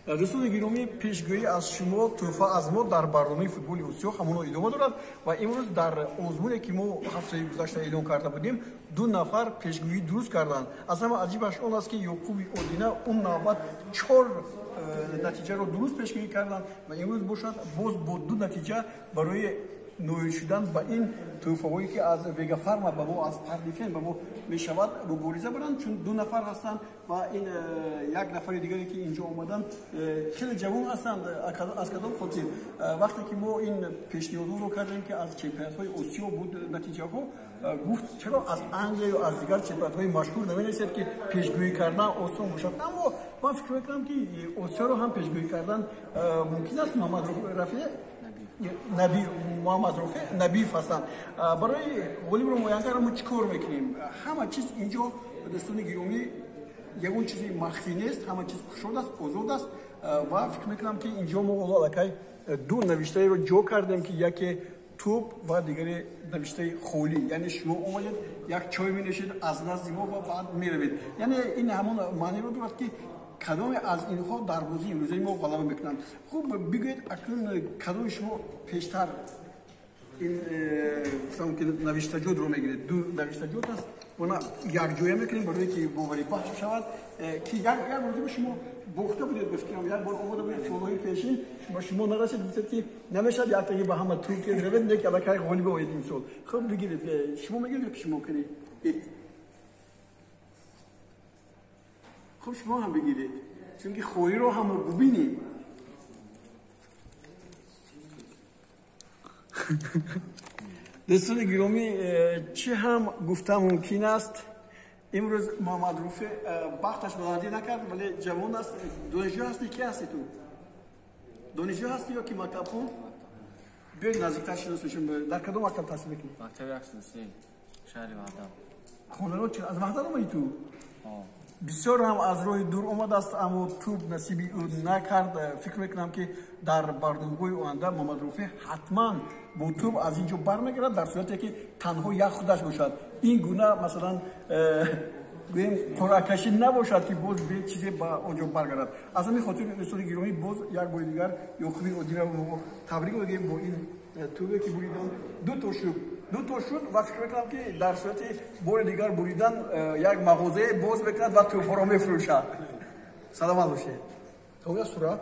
Дӯстони гиромӣ, пешгӯӣ аз шумо, тӯҳфа аз мо дар барномаи футболи Осиё ҳамоно идома дорад ва имрӯз дар озмуне, ки мо ҳафтаи гузашта эълон карда будем, ду нафар пешгӯӣ дуруст карданд. Аз ҳама аҷибаш он аст, ки Ёқуби Одина он навбат чор натиҷаро дуруст пешгӯӣ карданд ва имрӯз бошад боз бо ду натиҷа барои ноил шудан ба ин тӯҳфаҳое, ки аз Вегафарма ба мо, аз Пардифен ба мо мешавад, мубориза баранд, чун ду нафар ҳастанд ва ин як нафари дигаре, ки инҷо омаданд, хеле ҷавон ҳастанд. Аз кадом хотир, вақте ки мо ин пешниҳодҳоро кардем, ки аз чемпионатҳои Осиё буд натиҷаҳо, гуфт, чаро аз Англия ё аз дигар чемпионатҳои машҳур наменависед, ки пешгӯӣ кардан осон бошад. Аммо ман фикр мекунам, ки Осиёро ҳам пешгӯӣ кардан мумкин аст. Муҳаммад Рафеъ Наби, Муҳаммад Рофеъ Набиев ҳастанд. Барои ғолибро муайян кардан мо чӣ кор мекунем? Ҳама чиз инҷо, дӯстони гиромӣ, ягон чизи махфӣ нест, ҳама чиз кушод аст, озод аст ва фикр мекунам, ки инҷо мо ҳоло аллакай ду навиштаеро ҷо кардем, ки яке тӯб ва дигаре навиштаи холӣ, яъне шумо омадед, як чой менӯшед аз назди мо ва баъд меравед. Яъне ин ҳамон маъниро дорад, ки кадоме аз инҳо дар бозии имрӯзаи мо ғалаба мекунанд. Хуб, бигӯед, акнун кадоми шумо пештар ин гуфтам, ки навиштаҷотро мегиред? Ду навиштаҷот аст, она якҷоя мекунем, барое ки боварӣ пахш шавад, ки як маротиба шумо бохта будед. Ба фикрам, як бор омода будед солҳои пешин, ба шумо нарасид. Гуфтед, ки намешавад яктаги ба ҳама тур равед, не ки аллакай ғолиб оед ин сол. Хуб, бигиред, шумо мегиред, ки шумо кунед? Хуб, шумо ҳам бигиред, чунки холиро ҳам мо бубинем. Дӯстони гиромӣ, чӣ ҳам гуфта мумкин аст, имрӯз Муҳаммад Руфе бахташ баландӣ накард, вале ҷавон аст. Донишҷӯ ҳастӣ? Ки ҳастӣ ту? Донишҷӯ ҳастӣ ё ки мактабхон? Биёед, наздиктар шинос мешем. Дар кадом мактаб таҳсил мекунӣ? Мактаби 103 шаҳри Ваҳдат. Хонаро аз Ваҳдат омадӣ ту? Бисёр ҳам аз роҳи дур омадааст, аммо тӯб насиби ӯ накард. Фикр мекунам, ки дар барномаҳои оянда Муҳаммад Руфе ҳатман бо тӯб аз ин ҷо бармегардад, дар сурате ки танҳо як худаш бошад. Ин гуна, масалан, гӯем, қуръакашӣ набошад, ки боз бе чизе ба он ҷо баргардад. Аз ҳамин хотир, дӯстони гиромӣ, боз як бори дигар Ёқуби Одинаро мо табрик мегӯем бо ин тӯбе, ки буридан. Ду то шуд, ду то шуд ва фикр мекунам, ки дар сурати бори дигар буридан як мағозае боз мекунад ва тӯбҳоро мефурӯшад. Саломат бошед. То сурат.